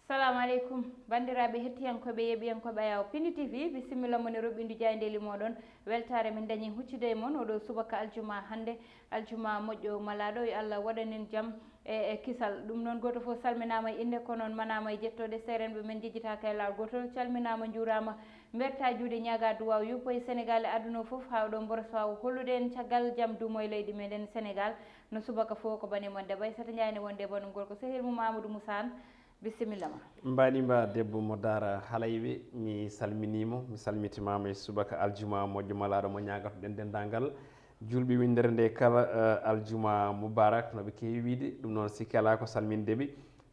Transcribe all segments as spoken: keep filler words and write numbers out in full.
Salamu aleykum, banndiraaɓe hettiyankooɓe, yeeɓiyankooɓe Ayaw Pindi T V, bisimilla mon e roɓɓindu jaayndeeli mooɗon. Weltaare min dañi huccude e mon oɗo subaka aljuma hannde, aljuma moƴƴo malaaɗo, yo Allah waɗan en jam e, e kisal. Ɗum noon, gooto fof salminaama e innde, ko noon manaama e jettooɗe. Seerenɓe men njejjitaaka e laawol gootol, calminaama, njuuraama, mbertaa juuɗe, ñaagaa duwaaw yuppo e Senegaal e aduna o fof, haa oɗo mboro so waawa hollude en caggal jam duumo e leydi meɗen Senegaal. No subaka fof ko bane mon debbo Aissata Ndiaye ne wonde e banndum gorko sehil mum Amadou Moussa Anne. Bisimilla ma. Mbaɗi mba debbo mo Daara Halayɓe, mi salminiima, mi salmitimaama e subaka aljuma moƴƴo malaaɗo mo ñaagatoɗen denndaangal juulɓe winndere nde kala, eh, aljuma mubarak, no ɓe keewi wiyde. Ɗum noon, sikke alaa ko salminde ɓe,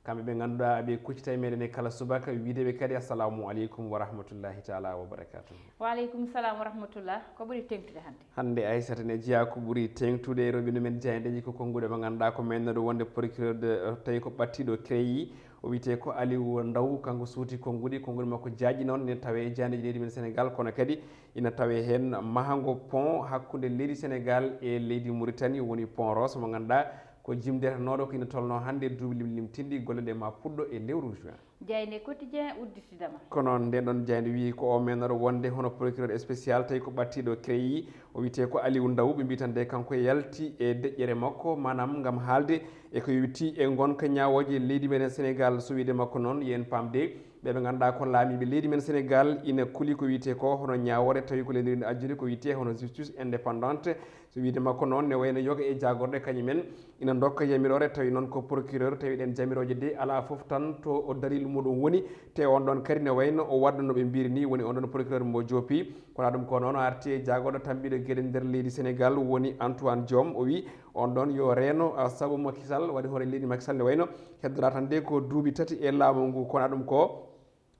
kamɓe ɓe ngannduɗaa ɓe kuccita e meɗen e kala subaka, wiyde ɓe kadi assalamu aleykum wa rahmatullahi taala wa barakatuh. Wa aleykum salam wa rahmatullah. Ko ɓuri teeŋtude hannde? Hannde Aissata ne jeyaa ko ɓuri teeŋtude e roɓɓindu men jaayndeeji ko konnguɗi mo ngannduɗaa ko mennooɗo wonde procureur de, eh, tawi ko ɓadtiiɗo CREI, o wiyetee ko Aliou Ndao, kanko suuti konnguɗi, konnguɗi makko jaajɗi noon ina tawee e jaayndeeji leydi men Senegaal, kono kadi ina tawee heen mahango pont hakkunde leydi Senegaal e leydi Mauritanie, woni pont Ross mo ngannduɗaa ko jimdetenooɗo, ko ina tolnoo hannde duuɓi limlimtinɗi, golle ɗe ma puɗɗo e lewru juin. Jaaynde Quotidien udditidama. Kono ndeen ɗoon jaaynde wiyi ko o mennooɗo wonde hono procureur spécial, tawi ko ɓadtiiɗo CREI, o wiyetee ko Aliou Ndao, ɓe mbiyi tan de kanko e yalti e deƴƴere makko, maanaam ngam haalde e ko yowiti e ngonka ñaawooje leydi meɗen Senegaal. So wiyde makko noon, yen paamde ɓe ɓe ngannduɗaa ko laamiiɓe leydi men Senegaal ina kuli ko wiyetee ko hono ñaawoore, tawi ko leydi ndi ajjiri ko wiyetee hono justice indépendante. So wiyde makko noon, ne wayno yoga e jaagorɗe kañum en ina ndokka yamiroore, tawi noon ko procureur, tawi ɗeen jamirooje de alaa fof tan to o dalil muɗum woni, te on ɗoon kadi ne wayno o waɗno no ɓe mbiri ni, woni on ɗoon procureur mo joopi. Kono ɗum ko noon o arti e jaagorɗo tambiiɗo geɗe nder leydi Senegaal, woni Antoine Diome, o wi on ɗoon yo reeno, ah, sabu Macky Sall waɗi hoore leydi Macky Sall ne wayno heddoraa tan de ko duuɓi tati e laamu ngu, kono ɗum ko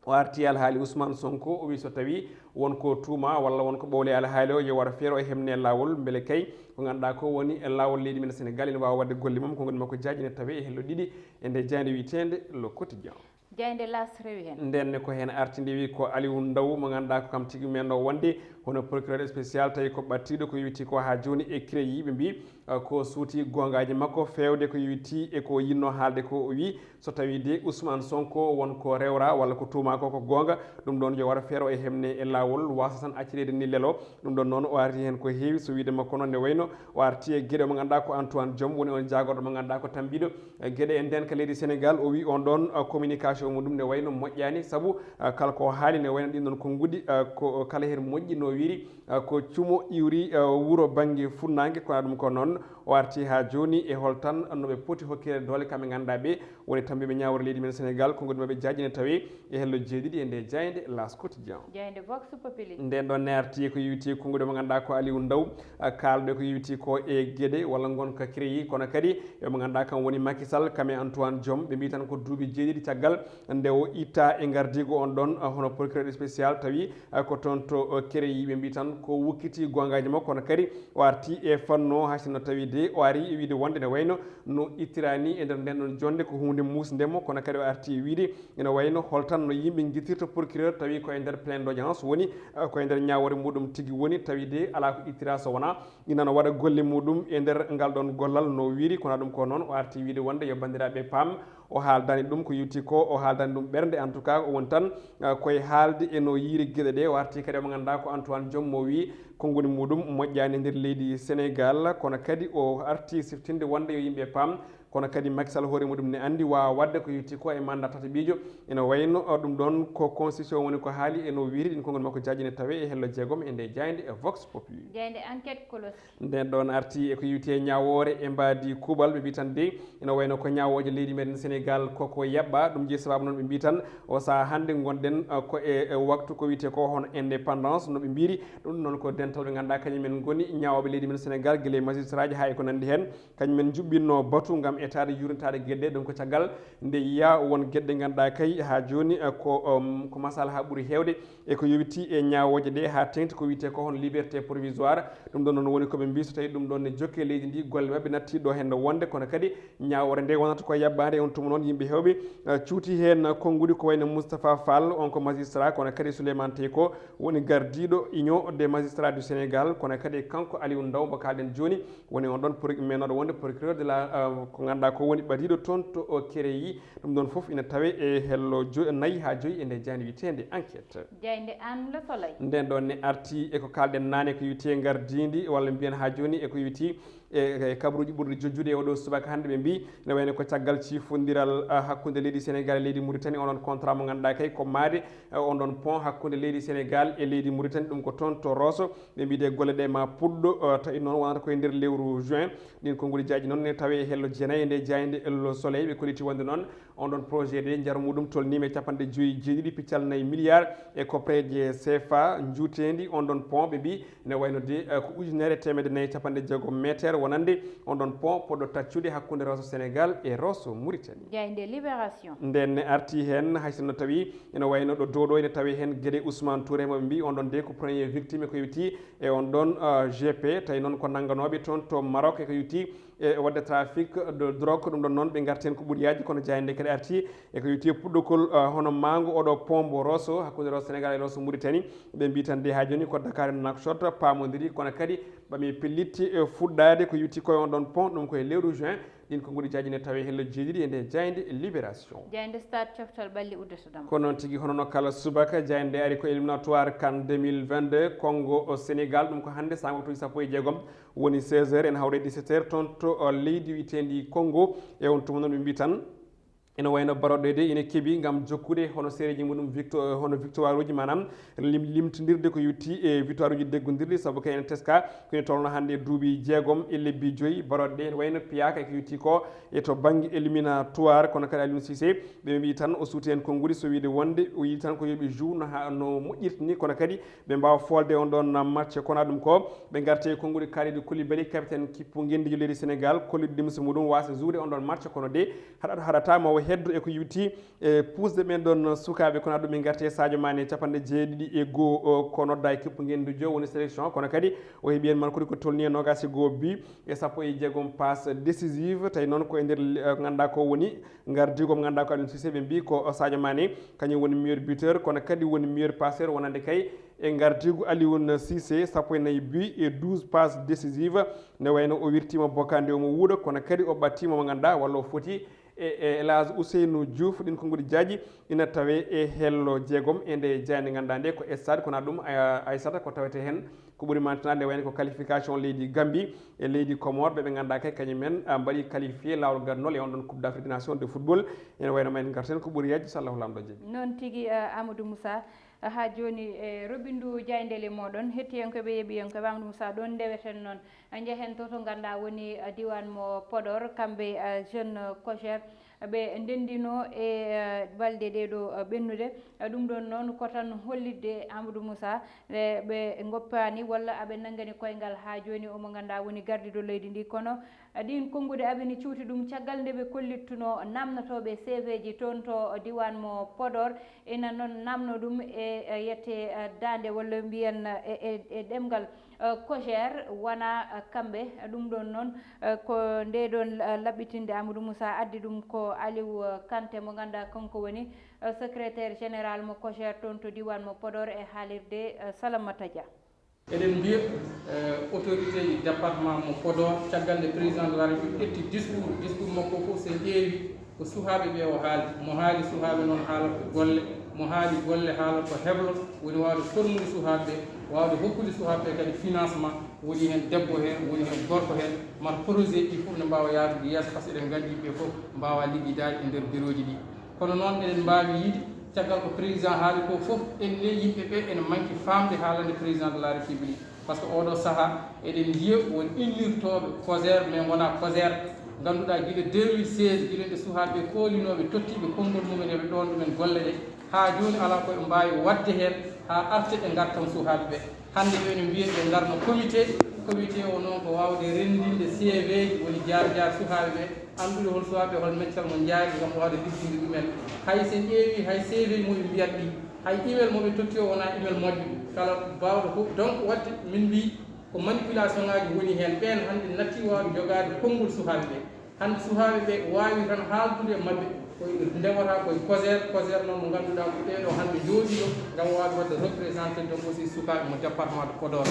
o arti e alhaali Ousmane Sonko, o wi so tawi won ko tuuma walla won ko ɓowle alhaali o, yo waɗ feere o hemne laawol, mbele kay ko ngannduɗaa ko woni e laawol leydi men Senegaal ina waawa waɗde golle mum. Ko ngoni makko jaaji ne tawee e hello ɗiɗi e nde jaaynde wiyeteende Le Quotidien. Jaaynde L'As rewi heen. Ndeen ne ko heen arti nde wi ko Aliou Ndao mo ngannduɗaa ko kam tigi menno wonde hono procureur spécial, tawi ko ɓadtiiɗo ko yowiti ko haa jooni e CREI, ɓe mbi, eh, ko suuti goongaaji makko feewde ko yowiti e ko yinno haalde ko. O wi so tawi de Ousmane Sonko won ko rewra walla ko tuuma ko ko goonga, ɗum ɗoon yo waɗ feere o e hemne e laawol, waasa tan accireede ni lelo. Ɗum ɗoon noon o arti heen ko heewi, so wiyde makko noon ne wayno o arti e geɗe mo ngannduɗaa ko Antoine Diome woni on jaagorɗo mo ngannduɗaa ko tambiiɗo, eh, geɗe e ndeen ka leydi Senegaal. O wi on ɗoon, eh, communication mum ɗum ne wayno moƴƴaani, sabu, eh, kala ko haali ne wayno ɗin ɗoon konnguɗi, eh, ko kala heen moƴƴi no wiiri, eh, ko cumo iwri, eh, wuro bannge funnaange. Kono ɗum ko noon o arti haa jooni e hol tan no ɓe poti hokkirde doole kamɓe ngannduɗaa ɓe woni tambiiɓe ñaawore leydi men Senegaal, konnguɗi maɓɓe jaaji ne tawee e hello jeeɗiɗi e nde jaaynde L'As Quotidien. Jaaynde Vox Populi. Ndeen ɗoon ne arti ko yowiti konnguɗi mo ngannduɗaa ko Aliou Ndao, ah, kaalɗo ko yowiti ko e geɗe walla ngonka CREI, kono kadi e mo ngannduɗaa kam woni Macky Sall, kam e Antoine Diome, ɓe mbi tan ko duuɓi jeeɗiɗi caggal nde o itta e ngardiigu on ɗoon, ah, hono procureur spécial, tawi, ah, ko toon to, oh, CREI, ɓe mbi tan ko wukkiti goongaaji makko, kono kadi o arti e fannu o, hay sinno tawi de o ari e wiide wonde ne wayno no ittiraani e nder ndeen ɗoon jonnde ko huunde muusnde mo, kono kadi o arti e wiide ina wayno hol tan no yimɓe ngittirta procureur tawi ko e nder plein d'audience woni, eh, ko e nder ñaawoore muɗum tigi woni, tawi de alaa ko ittira so wonaa ina no waɗa golle muɗum e nder ngal ɗoon gollal no wiiri. Kono ɗum ko noon o arti wiide wonde yo banndiraaɓe paam o haaldaani ɗum ko yowiti ko, o haaldaani ɗum ɓernde, en tout cas o woni tan, eh, koye haalde e no yiiri geɗe ɗe. O arti kadi omo ngannduɗaa ko Antoine Diome mo wi konnguɗi muɗum moƴƴaani e nder leydi Senegaal, kono kadi o arti siftinde wonde yo yimɓe paam, kono kadi Macky Sall hoore muɗum ne anndi waawa waɗde ko yowiti ko e mandat tataɓiijo. Ina wayno, o, ɗum ɗoon ko constitution woni ko haali e no wiiri, ɗin konngol makko jaaji ne tawee e hello jeegom e nde jaaynde e Vox Populi. Jaaynde Enquête Colossal. Nden ɗoon arti e ko yowiti e ñaawoore e mbaadi kuuɓal, ɓe mbi tan de ina wayno ko ñaawooje leydi meɗen Senegaal koko yaɓɓa. Ɗum jeyi sababu noon ɓe mbi tan o sahaa hannde ngonɗen, uh, ko e, e waktu ko wiyetee ko hono indépendance no ɓe mbiri. Ɗum noon ko dental ɓe ngannduɗaa kañum en ngoni ñaawooɓe leydi men Senegaal, gila e magistrat ji haa e ko nanndi heen. Kañum en njuɓɓinno batu ngam etaade yurnitaade geɗe ɗum ko caggal nde yiya won geɗe ngannduɗaa kay haa jooni, uh, ko, um, ko masal haa ɓuri heewde. E ko yowiti e ñaawooje ɗe haa teeŋti ko wiyetee ko hono liberté provisoire. Ɗum ɗoon noon woni ko ɓe mbi so tawi ɗum ɗoon ne jokke leydi ndi golle maɓɓe natti ɗo heen no wonde, kono kadi ñaawoore nde wonata ko yaɓɓaande. On tuma noon yimɓe heewɓe, eh, cuuti heen konnguɗi ko wayno Moustapha Fall, on ko magistrat, kono kadi Souleymane Teiko woni gardiiɗo Union des magistrats du Sénégal, kono kadi kanko Aliou Ndao mo kaalɗen jooni woni on ɗoon pro-, mennooɗo wonde procureur de la, eh, ko Annda ko woni ɓadiiɗo toon to o kereyi. Ɗum ɗoon fof ina tawe e hello jo-, nayi haa joyi e nde jaaynde wiyeteende Enquête. Jaaynde aan Le Soleil. Ndeen ɗoon ne arti e ko kaalɗen naane ko yowiti e ngardiindi, walla mbiyen haa jooni e ko yowiti e, e kabaruuji ɓurɗi jojjude e oɗo subaka hannde. Ɓe mbii ene wayno ko caggal ciifondiral, ah, hakkunde leydi Sénégal e leydi Mauritanie, onon contrat mo ngannduɗaa kay ko maade, eh, on ɗon pont hakkunde leydi Sénégal e leydi Mauritanie, ɗum ko toon to Rosso. Ɓe mbii de golle ɗe ma puɗɗo, eh, tawi noon wonata koye nder lewru juin. Ɗin konnguɗi jaaji noon ne tawe e hello jeenayi e nde jaaynde Le Soleil. Ɓe kolliti wonde noon on ɗon projet de njaru muɗum tolniima e capanɗe joyi jeeɗiɗi piccal nayi milliard e koppareeje C F A njuuteendi. On ɗon pont ɓe mbii ene wayno de, eh, ko ujunere teemedde nayi e capanɗe jeegom meter wonande on ɗon pont poɗɗo taccude hakkunde Rosso Sénégal e Rosso Mauritanie. Jaaynde Libération. Ndeen ne arti heen, hay sinno tawi ene wayno ɗo dow ɗo ene tawi heen geɗe Ousmane Touré mo ɓe mbii on ɗon de ko premier victime ko yowiti e on ɗon, eh, G P, tawi noon ko nannganooɓe toon to Maroc e ko yowiti e waɗde trafic de drogue. Ɗum ɗon noon ɓe ngarti heen ko ɓuri yaajde, kono jaaynde kadi arti e ko yowiti e puɗɗokol, eh, hono maango oɗo pont mbo Rosso, hakkunde Rosso Sénégal e Rosso Mauritanie. Ɓe mbii tan de haa jooni ko Dakar Nouakchott paamondiri, kono kadi ɓami pellitte, eh, fuɗɗaade ko yowiti koye on ɗon pont, ɗum koye lewru juin. Ɗin konnguɗi jaaji ne tawe hello jeeɗiɗi e nde jaaynde Libération. Jaaynde Stade, coftal ɓalli uddata dam. Ko noon tigi, hono no kala subaka, jaaynde ari ko éliminatoire CAN deux mille vingt-deux, Congo o Sénégal, ɗum ko hannde saanga waktuuji sappo e jeegom woni seize heures, en hawre dix-sept heures toon to, o, leydi wiyeteendi Congo. E on tuma noon ɓe mbii tan ene wayno baroɗɗe de ene keɓi ngam jokkude hono sereji muɗum victo-, hono victoire uji, maanaam lim-, limtindirde ko yowiti e victoire uji deggondirɗi, sabu kay ene teska ko ene tolno hannde e duuɓi jeegom e lebbi joyi baroɗɗe ene wayno piyaka e ko yowiti ko e to bannge éliminatoire, kono kadi Aliou Cissé ɓe mbii tan o suuti heen konnguɗi, so wiide wonde o yiɗi tan ko yo ɓe joue no ha, no moƴƴirta ni, kono kadi ɓe mbaawa folde on ɗon match. Kono ɗum ko ɓe ngarti e konnguɗi kaaliɗi Koulibaly, capitaine kippu ngenndiijo leydi Sénégal, kolliɗo dimso muɗum waasa jouer on ɗon match, kono de haɗa, haɗata ma o heddo e ko yowiti e puusde ɓen ɗon sukaaɓe. Kono ɗum ɓe ngarti e Sadio Mané, capanɗe jeeɗiɗi e goo, o, ko nodda e kippu ngenndiijo woni sélection, kono kadi o heɓi heen markude ko tolni e noogaas e goo bi e sappo e jeegom passe décisive. Tawi noon ko e nder, eh, ngannduɗaa ko woni ngardiigu mo ngannduɗaa ko Aliou Cissé, ɓe mbii ko Sadio Mané kañum woni meilleur buteur, kono kadi woni meilleur passeur wonande kay e ngardiigu Aliou Cissé, sappo e nayi but e douze passes décisives. Ne wayno o wirtiima bokande omo wuuɗa, kono kadi o ɓattiima mo ngannduɗaa walla o foti e, e El Hadj Ousseynou Diouf. Ɗin konnguɗi jaaji ina tawe e hello jeegom e nde jaaynde ngannduɗaa nde ko stade, kono ɗum, a-, Aissata, ko tawete heen ko ɓuri mantinaade, wayno ko qualification leydi Gambie e leydi Comores, ɓe ɓe ngannduɗaa kay kañum en, ah, mbaɗi qualifié laawol gannol e on ɗon Coupe d'Afrique des Nations de football. Ene wayno ma en ngarten ko ɓuri yaajde, so Allahu Laamɗo jaɓi. Noon tigi, ah, Amadou Moussa, ah, haa jooni e robindu jaayndeele mooɗon, hettiyankooɓe, yeeɓiyankooɓe, Amadou Moussa, ɗoon ndeweten noon. Ah, njehen to, to ngannduɗaa woni, ah, diiwaan mo Podor, kamɓe, ah, jeune, ah, COJER, ɓe ndenndino e, eh, balɗe ɗee ɗoo, eh, ɓennude. Eh, ɗum ɗoon noon ko tan hollitde Amadou Moussa, eh, ɓe ngoppaani walla aɓe nanngani koyngal haa jooni, omo ngannduɗaa woni gardiiɗo leydi ndi. Kono, eh, ɗiin konnguɗi aɓe ni cuuti ɗum caggal nde ɓe kollittunoo naamnotooɓe C V ji toon to diiwaan mo Podor. Ina noon naamnoo ɗum e, eh, yette, eh, daande walla mbiyen, eh, e, e, e ɗemngal eh, COJER wona, eh, kamɓe. Ɗum ɗoon noon, eh, ko nde ɗoon, eh, laɓɓitinde Amadou Moussa addi ɗum ko Aliou, eh, Kanté mo ngannduɗaa kanko woni, eh, secrétaire général mo COJER toon to diiwaan mo Podor e haalirde, eh, Salamata Dia. Eɗen mbiya, eh, autorité ji département mo Podor, caggal nde président de la République ƴetti discours, discours makko fof so en ƴeewi, ko suhaaɓe ɓe o haaldi. Mo haali suhaaɓe noon haala ko golle, mo haali golle haala ko heblo, woni waawde formude suhaaɓe ɓe, waawde hokkude suhaaɓe ɓe kadi financement, woni heen debbo heen, woni heen gorko heen, mata projet ɗi fof ne mbaawa yahdude yeeso, par ce que eɗen nganndi yimɓe fof mbaawa liggidaade e nder birooji ɗi. Kono noon eɗen mbaawi yiide, caggal ko président haali ko fof, en ne yimɓe ɓe ene manki faamde haalande président de la République. Par ce que oɗo sahaa, eɗen njiya won innirtooɓe COJER, mais ngonaa COJER. Ngannduɗaa, gila deux mille seize, gila nde suhaaɓe ɓe koolinooɓe, tottiiɓe konngol mumen, eɓe ɗoon ɗumen golle ɗe, haa jooni alaa ko ɓe mbaawi waɗde heen, haa arta e ngartam suhaaɓe ɓe. Hannde ɓe ene mbiya ɓe ngarno comité, comité o noon ko waawde renndinde C V ji, woni jaar-jaar suhaaɓe ɓe, anndude hol suhaaɓe, hol meccal mo njaari ngam waawde ligginde ɗumen. Hay so en ƴeewi, hay C V mo ɓe mbiyat ɗi, hay email mo ɓe totti o wonaa email moƴƴo. Kala baawɗo fof, donc, waɗde min mbii, ko manipulation ŋaaji woni heen. Ɓeen hannde natti waawde jogaade konngol suhaaɓe ɓe. Hannde suhaaɓe ɓe waawi tan haaldude e maɓɓe, ko ndewata ko e COJER, COJER noon mo ngannduɗaa ko ɓee ɗoo hannde njooɗii ɗo ngam waawde waɗde représenté donc aussi sukaaɓe mo département de Podor.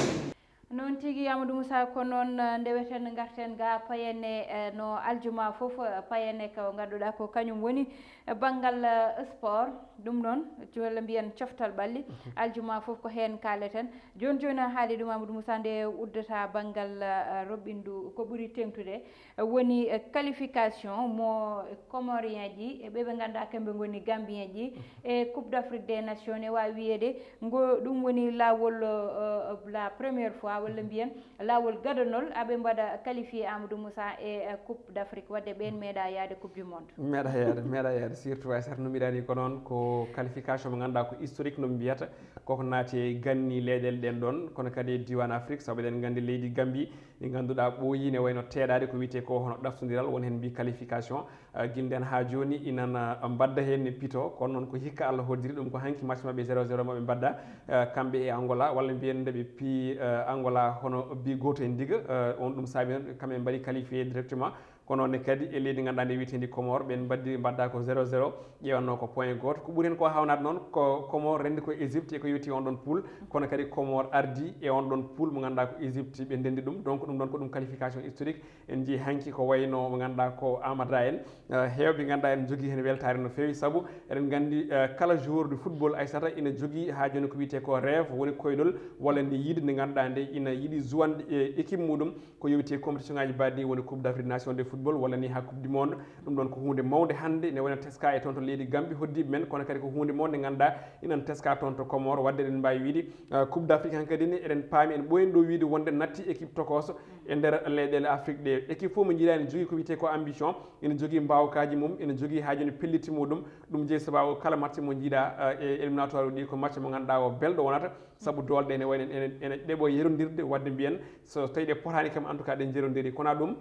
Noon tigi, Amadou Moussa, ko noon, eh, ndeweten, ngarten ga payene, eh, no aljuma fof, eh, payene ko ngannduɗaa ko kañum woni, eh, banngal, eh, sport. Ɗum noon, walla mbiyen coftal ɓalli, aljuma fof ko heen kaaleten. Jooni jooni a haali ɗum, Amadou Moussa, nde uddata banngal, eh, roɓɓindu ko ɓuri teeŋtude, eh, woni, eh, qualification mo Comorien ji, e ɓe ɓe ngannduɗaa kamɓe ngoni Gambien ji, e Coupe d'Afrique des Nations, ne waawi wiyeede ngo ɗum woni laawol, eh, la première fois, walla mbiyen laawol gadanol, aɓe mbaɗa qualifié, Amadou Moussa, e, eh, Coupe d'Afrique, wadde ɓeen meeɗa yaade Coupe du Monde. Meeɗa yaade, meeɗa yaade, surtout Aysata no mbiɗani ko noon, ko qualification mo ngannduɗaa ko historique no ɓe mbiyata, koko naati e ganni leyɗeele ɗen ɗon, kono kadi e diiwaan Afrique, sabu eɗen nganndi leydi Gambie, ɗi ngannduɗaa ɓooyi ne wayno teeɗaade ko wiyetee ko hono ɗaftondiral, won heen mbi qualification, eh, ginnden haa jooni inan, eh, mbadda heen ne pito, kono noon ko hikka Allah hoddiri ɗum, ko hanki match maɓɓe zéro zéro maɓɓe mbadda, eh, kamɓe e Angola, walla mbiyen nde ɓe pii, eh, Angola hono bi gooto e ndiga, eh, on ɗum saabi noon kamɓe mbaɗi qualifié directement. Kono ne kadi e leydi ngannduɗaa ndi wiyeteendi Comores, ɓen mbaddi, mbadda ko zéro zéro, ƴeewanno ko point gooto. Ko ɓuri heen ko haawnade noon ko Comores renndi ko Égypte e ko yowti on ɗon poule, kono kadi Comores ardi e on ɗon poule mo ngannduɗaa ko Égypte ɓe ndenndi ɗum. Donc ɗum ɗon ko ɗum qualification historique. En njii hanki ko wayno mo ngannduɗaa ko Amadou en, eh, heewɓe ngannduɗaa en njogii heen weltaare no feewi, sabu eɗen nganndi, eh, kala joueur de football Aysata ina jogii haa jooni ko wiyetee ko rêve, woni koyɗol walla nde yiide nde ngannduɗaa nde ina yiɗi jouande e équipe muɗum. Ko yowiti e compétition ngaji mbaɗi woni Coupe d'Afrique Nation de football walla ni ha Coupe du Monde. Ɗum ɗon ko huunde mawnde hannde, ne wayno teska e toon to leydi Gambie hoddiiɓe men, kono kadi ko huunde mawnde nde ngannduɗaa ina teska toon to Comores. Wadde eɗen mbaawi wiide, eh, Coupe d'Afrique hankadi ni eɗen paami, en ɓooyani ɗo wiide wonde natti équipe tokooso e nder leyɗeele Afrique ɗe. Équipe fof mo njiɗaa ene jogii ko wiyetee ko ambition, ene jogii mbaawkaaji mum, ene jogii haa jooni pelliti muɗum. Ɗum jeyi sababu kala match mo njiɗaa, eh, e éliminatoire ɗi ko match mo ngannduɗaa o belɗo wonata, sabu doole ɗe ene wayno ene, ene ɗeɓo yerondirde, wadde mbiyen so tawi ɗe potaani kam, en tout cas ɗe njerondiri. Kono ɗum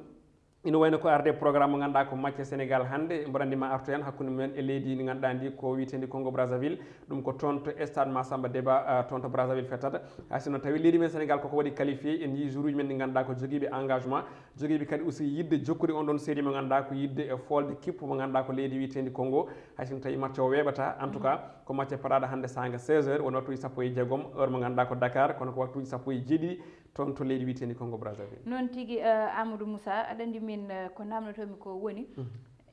ina wayno ko arde programme mo ngannduɗaa ko match Sénégal hannde, mboɗo anndi ma artu heen hakkunde mumen e leydi ndi ngannduɗaa ndi ko wiyeteendi Congo Brazzaville, ɗum ko toon to stade Massamba Débat, ah, toon to Brazzaville fettata. Hay sinno tawi leydi men Sénégal koko waɗi qualifié, en njii joueuruji men ɗi ngannduɗaa ko jogiiɓe engagement, jogiiɓe kadi aussi yiɗde jokkude on ɗon série mo ngannduɗaa ko yiɗde e foolde kippu mo ngannduɗaa ko leydi wiyeteendi Congo. Hay sinno tawi match o weeɓata, en tout cas ko match paɗaaɗo hannde saanga seize heures, woni waktuuji sappo e jeegom, heure mo ngannduɗaa ko Dakar, kono ko waktuuji sappo e jeeɗiɗi toon to leydi wiyeteendi Congo Brazzaville. Noon tigi, eh, Amadou Moussa, aɗa anndi min, eh, ko namnotoomi ko woni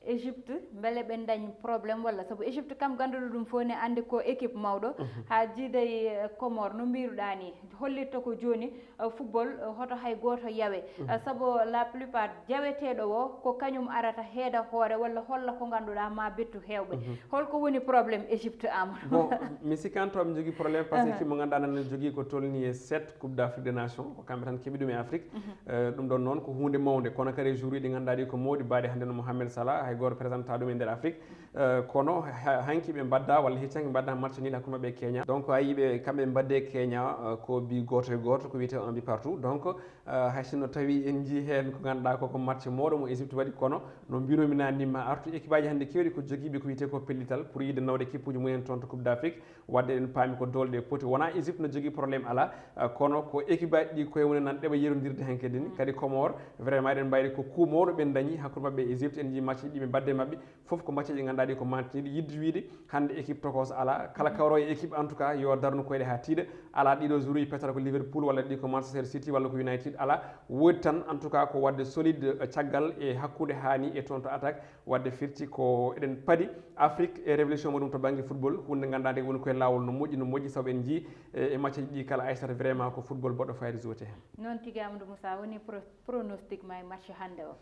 Égypte, mbele ɓe ndañ problème walla, sabu Égypte kam ngannduɗo ɗum fof ne anndi ko équipe mawɗo, haa jiiday, eh, Comores, no mbiruɗaa ni, hollitta ko jooni, eh, football, eh, hoto hay gooto yawe. Eh, sabu la plupart jaweteeɗo o ko kañum arata heeda hoore walla holla ko ngannduɗaa ma bettu heewɓe. Holko woni problème Égypte, Amadou? Bon, mi sikkanto mi jogii problème parce que mo ngannduɗaa nana jogii ko tolni e sept Coupe d'Afrique des Nations, ko kamɓe tan keɓi ɗum e Afrique. Eh, ɗum ɗon noon ko huunde mawnde, kono kadi joueuruji ɗi ngannduɗaa ɗi ko mawɗi, mbaɗi hannde no Mohamed Salah, hay gooto présenta ɗum e nder Afrique. Eh, kono ha-, hanki ɓe mbadda walla hecci hanki mbadda match nul hakkunde maɓɓe e Kenya. Donc a yii ɓe kamɓe mbadde e Kenya, eh, ko bi gooto e gooto, ko wiyetee un but partout. Donc, eh, hay sinno tawi en njii heen ko ngannduɗaa ko, ko match mawɗo mo Égypte waɗi, kono no mbinomi naane ni ma artu équipe aji hannde keewɗi ko jogiiɓe ko wiyetee ko pellital pour yiɗde nawde kippuji mumen toon to Coupe d'Afrique. Wadde eɗen paami ko doole ɗe poti. Wonaa Égypte no jogii problème, alaa, eh, kono ko équipe aji ɗi koye mum nan ɗeɓa yerondirde heen kadi ni. Kadi Comores, vraiment eɗen mbayri ko coup mawɗo ɓe dañi hakkunde maɓɓe e Égypte. En njii match ɗi ɓe mbadde maɓɓe fof ko match ji ngannduɗaa ɗi ko mantiniiɗi. Yiɗde wiide hannde équipe tokooso alaa. Kala kawro e équipe en tout cas yo darnu koyɗe haa tiiɗa. Alaa ɗiɗo joueuruji pettata ko Liverpool walla ɗi ko Manchester City walla ko United, alaa. Woodi tan en tout cas ko wadde solide, eh, caggal e hakkunde haa ni e toon to attaque. Wadde firti ko eɗen paadi Afrique e révolution muɗum to bannge football, huunde ngannduɗaa nde woni koye laawol no moƴƴi, no moƴƴi, sabu en njii, eh, e match ji ɗi kala Aysata vraiment ko football boɗɗo fayida jouete heen. Noon tigi Amadou Moussa, woni pro-, pronostic ma e match hannde o?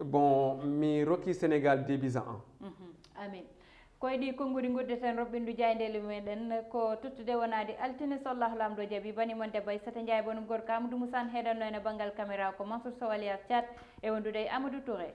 Bon, mi rokki Sénégal deux buts à un. Mhm. Amin. Ko e ɗi konnguɗi nguddeten roɓɓindu jaayndeeli meɗen, ko tottude wonaade altine so Allahu Laamɗo jaɓi. Bani mon debbo Aissata Ndiaye, boni gorko Amadou Moussa, heedanno en e banngal caméra ko Mansour Sow alias Thiat e wondude e Amadou Touré.